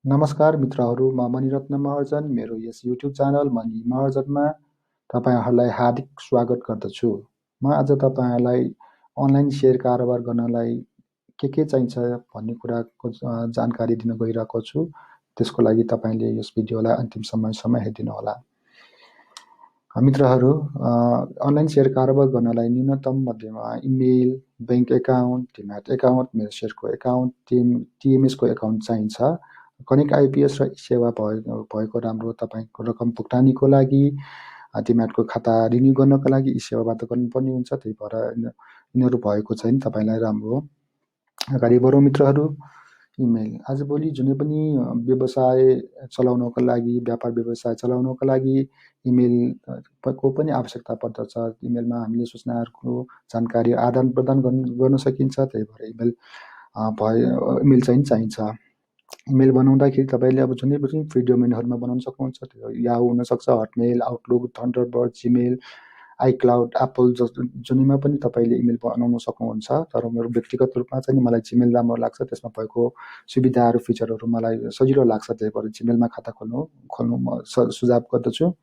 नमस्कार मित्रहरू, म मणिरत्न महर्जन मेरो यस युट्युब च्यानल मणि महर्जनमा तपाईँहरूलाई हार्दिक स्वागत गर्दछु। म आज तपाईँहरूलाई अनलाइन सेयर कारोबार गर्नलाई के चाहिन्छ भन्ने कुराको जानकारी दिन गइरहेको छु। त्यसको लागि तपाईँले यस भिडियोलाई अन्तिम समयसम्म हेरिदिनु होला। मित्रहरू, अनलाइन सेयर कारोबार गर्नलाई न्यूनतम मध्यमा email, bank account, demat account, मेरो सेयरको एकाउन्ट, टिएमएसको एकाउन्ट चाहिन्छ। कनेक्ट आइपिएस र सेवा भएको राम्रो। तपाईँको रकम भुक्तानीको लागि, डिम्याटको खाता रिन्यू गर्नको लागि यी सेवाबाट गर्नुपर्ने हुन्छ। त्यही भएर यिनीहरू भएको चाहिँ तपाईँलाई राम्रो। अगाडि बढौँ मित्रहरू। इमेल आजभोलि जुनै पनि व्यवसाय चलाउनको लागि, व्यापार व्यवसाय चलाउनको लागि इमेलको पनि आवश्यकता पर्दछ। इमेलमा हामीले सूचनाहरूको जानकारी आदान प्रदान गर्न सकिन्छ। त्यही भएर इमेल चाहिँ चाहिन्छ। इमेल बनाउँदाखेरि तपाईँले अब जुनै पनि फ्री डोमेनहरूमा बनाउन सक्नुहुन्छ। त्यो याहू हुनसक्छ, हटमेल, आउटलुक, थन्डरबर्ड, जिमेल, आइक्लाउड, एप्पल जुनैमा पनि तपाईँले इमेल बनाउन सक्नुहुन्छ। तर मेरो व्यक्तिगत रूपमा चाहिँ मलाई जिमेल राम्रो लाग्छ। त्यसमा भएको सुविधाहरू, फिचरहरू मलाई सजिलो लाग्छ। त्यही भएर जिमेलमा खाता खोल्नु म सुझाव गर्दछु।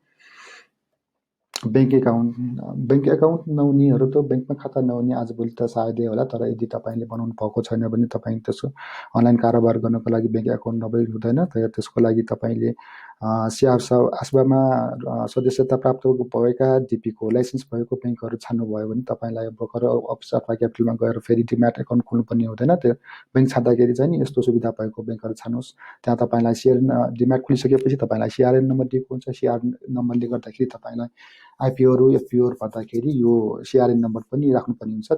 बैंक एकाउन्ट नहुनेहरू त बैंकमा खाता नहुने आजभोलि त सायदै होला। तर यदि तपाईँले बनाउनु भएको छैन भने तपाईँ त्यसको अनलाइन कारोबार गर्नको लागि बैंक एकाउन्ट नभई हुँदैन। त्यसको लागि तपाईँले आसबामा सदस्यता प्राप्त भएका, डिपीको लाइसेन्स भएको ब्याङ्कहरू छान्नुभयो भने तपाईँलाई भर्खर अफिस अथवा क्यापिटलमा गएर फेरि डिम्याट एकाउन्ट खोल्नुपर्ने हुँदैन। त्यो बैंक छान्दाखेरि चाहिँ नि यस्तो सुविधा भएको ब्याङ्कहरू छान्नुहोस्। त्यहाँ तपाईँलाई डिम्याट खोलिसकेपछि तपाईँलाई सिआरएन नम्बर दिएको हुन्छ। सिआरएन नम्बरले गर्दाखेरि तपाईँलाई आइपिओहरू, एफपिओहरू भर्दाखेरि यो सिआरएन नम्बर पनि राख्नुपर्ने हुन्छ।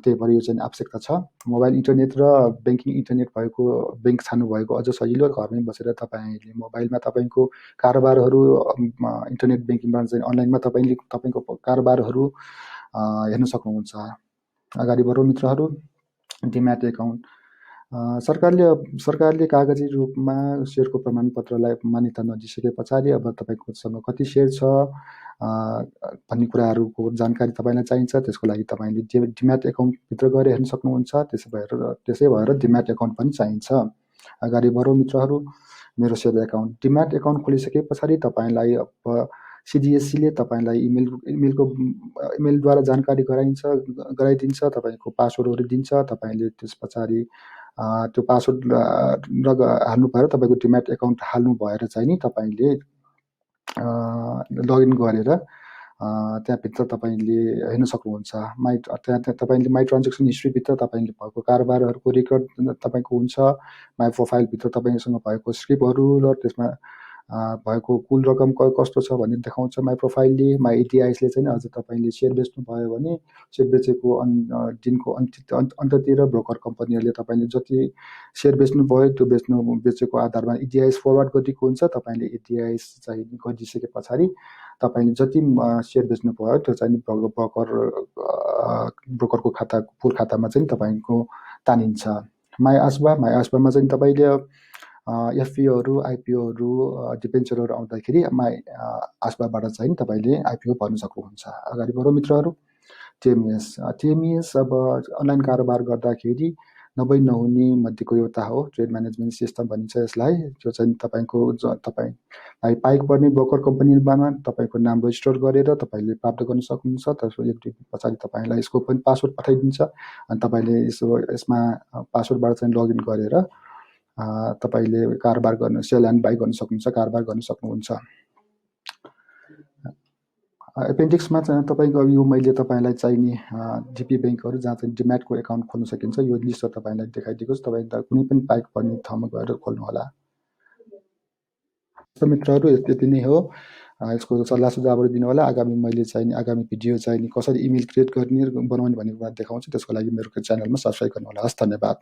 त्यही भएर यो चाहिँ आवश्यकता छ। मोबाइल इन्टरनेट र ब्याङ्किङ इन्टरनेट भएको ब्याङ्क छान्नुभएको अझ सजिलो। घरमै बसेर तपाईँले मोबाइलमा तपाईँको कारोबारहरू, इन्टरनेट ब्याङ्किङबाट चाहिँ अनलाइनमा तपाईँको कारोबारहरू हेर्न सक्नुहुन्छ। अगाडि बढौँ मित्रहरू। डिम्याट एकाउन्ट सरकारले कागजी रूपमा सेयरको प्रमाणपत्रलाई मान्यता नदिइसके पछाडि अब तपाईँकोसँग कति सेयर छ भन्ने कुराहरूको जानकारी तपाईँलाई चाहिन्छ। त्यसको लागि तपाईँले डिम्याट एकाउन्टभित्र गएर हेर्न सक्नुहुन्छ। त्यसै भएर डिम्याट एकाउन्ट पनि चाहिन्छ। अगाडि बढौँ मित्रहरू। मेरो सेयर एकाउन्ट डिम्याट एकाउन्ट खोलिसके पछाडि तपाईँलाई अब सिडिएससीले तपाईँलाई इमेलद्वारा जानकारी गराइदिन्छ। तपाईँको पासवर्डहरू दिन्छ। तपाईँले त्यस पछाडि त्यो पासवर्ड हाल्नु भएर तपाईँको डिम्याट एकाउन्ट हाल्नु भएर चाहिँ नि तपाईँले लगइन गरेर त्यहाँभित्र तपाईँले हेर्न सक्नुहुन्छ। त्यहाँ तपाईँले माई ट्रान्जेक्सन हिस्ट्रीभित्र तपाईँले भएको कारोबारहरूको रेकर्ड तपाईँको हुन्छ। माई प्रोफाइलभित्र तपाईँसँग भएको स्क्रिप्टहरू र त्यसमा भएको कुल रकम कस्तो छ भन्ने देखाउँछ माई प्रोफाइलले। माई एटिआइसले चाहिँ अझ तपाईँले सेयर बेच्नुभयो भने सेयर बेचेको दिनको अन्त्यतिर ब्रोकर कम्पनीहरूले तपाईँले जति सेयर बेच्नुभयो त्यो बेचेको आधारमा एटिआइस फरवर्ड गरिदिएको हुन्छ। तपाईँले एटिआइस चाहिँ गरिदिइसके पछाडि तपाईँले जति सेयर बेच्नुभयो त्यो चाहिँ ब्रोकरको खातामा चाहिँ तपाईँको तानिन्छ। माई आसबामा चाहिँ तपाईँले एफपिओहरू, आइपिओहरू, डिबेन्चरहरू आउँदाखेरि माई आसबाबाट चाहिँ तपाईँले आइपिओ भर्न सक्नुहुन्छ। अगाडि बढौँ मित्रहरू। टिएमएस अब अनलाइन कारोबार गर्दाखेरि नहुने मध्येको एउटा हो। ट्रेड म्यानेजमेन्ट सिस्टम भनिन्छ यसलाई। त्यो चाहिँ तपाईँलाई पाइनुपर्ने ब्रोकर कम्पनीमा तपाईँको नाम रेजिस्टर गरेर तपाईँले प्राप्त गर्न सक्नुहुन्छ। त्यसको एक दिन पछाडि तपाईँलाई यसको पनि पासवर्ड पठाइदिन्छ अनि तपाईँले यसमा पासवर्डबाट चाहिँ लगइन गरेर तपाईँले कारोबार गर्न, सेल एन्ड बाई गर्न सक्नुहुन्छ, कारोबार गर्न सक्नुहुन्छ। एपेन्डिक्समा चाहिँ तपाईँको यो मैले तपाईँलाई चाहिने जिपी ब्याङ्कहरू जहाँ चाहिँ डिम्याटको एकाउन्ट खोल्न सकिन्छ यो लिस्ट तपाईँलाई देखाइदिएको छु। तपाईँ कुनै पनि पाइक पर्ने ठाउँमा गएर खोल्नुहोला। मित्रहरू यति नै हो। यसको सल्लाह सुझावहरू दिनु होला। आगामी भिडियो चाहिँ कसरी इमेल क्रिएट गर्ने बनाउने भन्ने कुरा देखाउँछु। त्यसको लागि मेरो च्यानलमा सब्सक्राइब गर्नु होला। हस्, धन्यवाद।